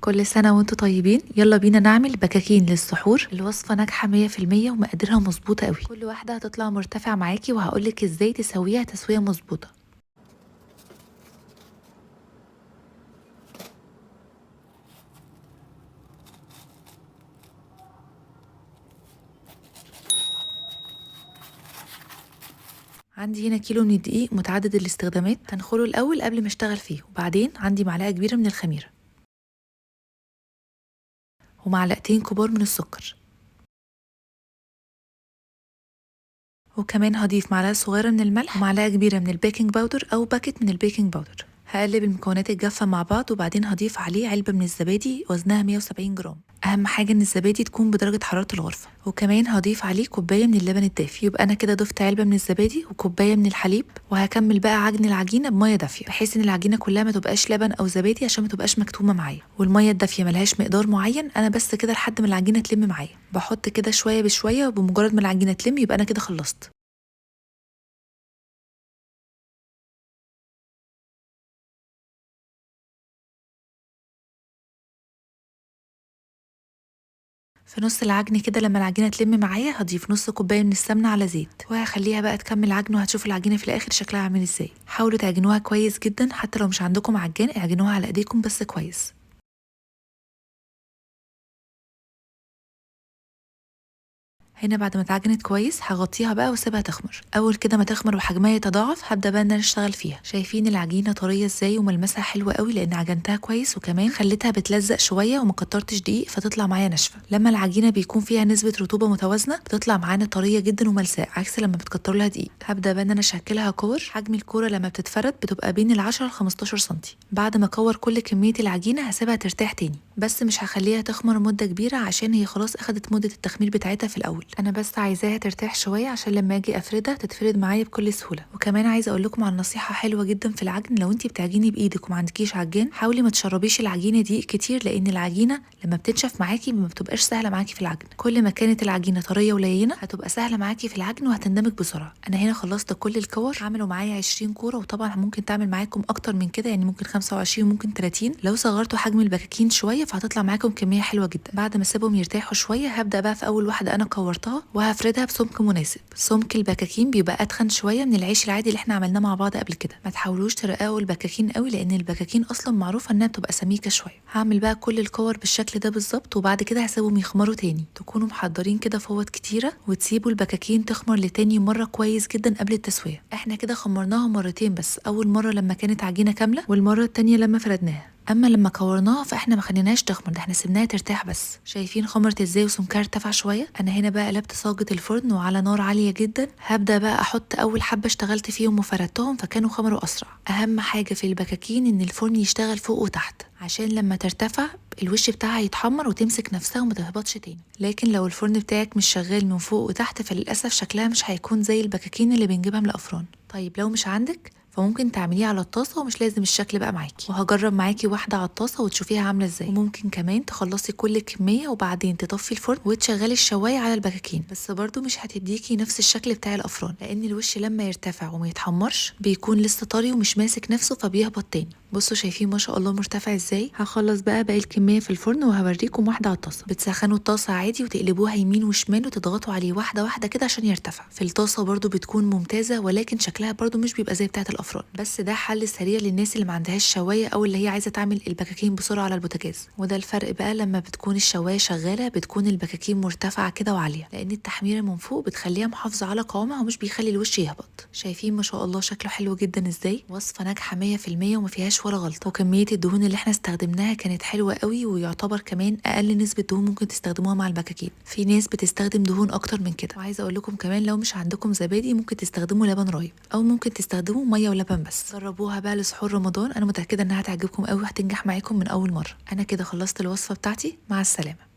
كل سنة وانتم طيبين. يلا بينا نعمل بكاكين للسحور. الوصفة ناجحة 100% ومقاديرها مظبوطة قوي. كل واحدة هتطلع مرتفعة معاكي وهقولك ازاي تسويها تسوية مظبوطة. عندي هنا كيلو من الدقيق متعدد الاستخدامات، هنخله الأول قبل ما اشتغل فيه، وبعدين عندي معلقة كبيرة من الخميرة ومعلقتين كبار من السكر، وكمان هضيف معلقة صغيرة من الملح ومعلقة كبيرة من ال baking powder أو باكت من ال baking powder. هقلب المكونات الجافة مع بعض، وبعدين هضيف عليه علبة من الزبادي وزنها 170 جرام. أهم حاجة إن الزبادي تكون بدرجة حرارة الغرفة. وكمان هضيف عليه كوباية من اللبن الدافي. يبقى أنا كده ضفت علبة من الزبادي وكوباية من الحليب، وهكمل بقى عجن العجينة بمية دافية بحيث إن العجينة كلها ما تبقاش لبن أو زبادي عشان ما تبقاش مكتومة معايا. والمية الدافية ملهاش مقدار معين، أنا بس كده لحد ما العجينة تلم معايا. بحط كده شوية بشوية، وبمجرد ما العجينة تلم يبقى أنا كده خلصت. في نص العجن كده لما العجينة تلم معايا هضيف نص كوباية من السمنة على زيت، وهخليها بقى تكمل عجن، وهتشوفوا العجينة في الاخر شكلها عامل ازاي. حاولوا تعجنوها كويس جدا، حتى لو مش عندكم عجان اعجنوها على ايديكم بس كويس. هنا بعد ما اتعجنت كويس هغطيها بقى واسيبها تخمر. اول كده ما تخمر وحجمها يتضاعف هبدا بقى ان انا اشتغل فيها. شايفين العجينة طرية ازاي وملمسها حلو قوي لان عجنتها كويس، وكمان خليتها بتلزق شوية وما كترتش دقيق فتطلع معايا ناشفة. لما العجينة بيكون فيها نسبه رطوبة متوازنة بتطلع معانا طرية جدا وملساء، عكس لما بتكتر لها دقيق. هبدا بقى ان انا اشكلها كور. حجم الكورة لما بتتفرد بتبقى بين ال10 ل 15 سم. بعد ما اكور كل كمية العجينة هسيبها ترتاح تاني، بس مش هخليها تخمر مده كبيرة عشان هي خلاص اخدت مده التخمير بتاعتها في الاول. انا بس عايزاها ترتاح شوية عشان لما اجي افردها تتفرد معايا بكل سهولة. وكمان عايزه اقول لكم على نصيحة حلوة جدا في العجن، لو انتي بتعجني بايدك وما عندكيش عجان حاولي ما تشربيش العجينة دقيق كتير، لان العجينة لما بتنشف معاكي ما بتبقاش سهلة معاكي في العجن. كل ما كانت العجينة طرية ولينه هتبقى سهلة معاكي في العجن وهتندمج بسرعة. انا هنا خلصت كل الكور، عملوا معايا 20 كورة، وطبعا ممكن تعمل معاكم اكتر من كده، يعني ممكن 25 ممكن 30. لو صغرتوا حجم البكاكين شوية فهتطلع معاكم كمية حلوة جدا. بعد ما اسيبهم يرتاحوا شوية هبدا بقى في اول واحدة انا كورتها وهفردها بسمك مناسب. سمك البكاكين بيبقى اتخن شوية من العيش العادي اللي احنا عملناه مع بعض قبل كده. ما تحاولوش ترققوا البكاكين قوي لان البكاكين اصلا معروفة انها بتبقى سميكة شوية. هعمل بقى كل الكور بالشكل ده بالظبط، وبعد كده هسيبهم يخمروا تاني. تكونوا محضرين كده فوط كتيرة وتسيبوا البكاكين تخمر لتاني مرة كويس جدا قبل التسوية. احنا كده خمرناها مرتين بس، اول مرة لما كانت عجينه كاملة، والمرة التانية لما فردناها. اما لما كورناها فاحنا ما خليناهاش تخمر، ده احنا سيبناها ترتاح بس. شايفين خمرت ازاي وسمكها ارتفع شوية. انا هنا بقى قلبت صاجه الفرن وعلى نار عالية جدا. هبدا بقى احط اول حبه اشتغلت فيهم وفردتهم فكانوا خمروا اسرع. اهم حاجة في البكاكين ان الفرن يشتغل فوق وتحت عشان لما ترتفع الوش بتاعها يتحمر وتمسك نفسها وما تهبطش تاني. لكن لو الفرن بتاعك مش شغال من فوق وتحت فللاسف شكلها مش هيكون زي البكاكين اللي بنجيبها من الافران. طيب لو مش عندك فممكن تعمليه على الطاسه ومش لازم الشكل بقى معاكي، وهجرب معاكي واحدة على الطاسه وتشوفيها عامله ازاي. وممكن كمان تخلصي كل الكمية وبعدين تطفي الفرن وتشغلي الشوايه على البكاكين، بس برده مش هتديكي نفس الشكل بتاع الافران لان الوش لما يرتفع وما يتحمرش بيكون لسه طري ومش ماسك نفسه فبيهبط تاني. بصوا شايفين ما شاء الله مرتفع ازاي. هخلص بقى باقي الكمية في الفرن وهوريكم واحدة على الطاسه. بتسخنوا الطاسه عادي وتقلبوها يمين وشمال وتضغطوا عليه واحدة واحدة كده عشان يرتفع. في الطاسه برده بتكون ممتازة، ولكن شكلها برده مش بيبقى زي بتاعه الافران. بس ده حل سريع للناس اللي ما عندهاش شوايه او اللي هي عايزه تعمل البكاكين بسرعة على البوتاجاز. وده الفرق بقى لما بتكون الشوايه شغالة بتكون البكاكين مرتفعة كده وعاليه، لان التحميره من فوق بتخليها محافظة على قوامها ومش بيخلي الوش يهبط. شايفين ما شاء الله شكله حلو جدا ازاي. وصفه ناجحة 100% وما فيهاش ولا غلطه. وكمية الدهون اللي احنا استخدمناها كانت حلوة قوي، ويعتبر كمان اقل نسبه دهون ممكن تستخدموها مع البكاكين. في ناس بتستخدم دهون اكتر من كده. وعايزه اقول لكم كمان لو مش عندكم زبادي ممكن تستخدموا لبن رايب، او ممكن تستخدموا مية ولبن بس. جربوها بقى لسحور رمضان، انا متاكدة انها هتعجبكم قوي وهتنجح معاكم من اول مرة. انا كده خلصت الوصفة بتاعتي، مع السلامة.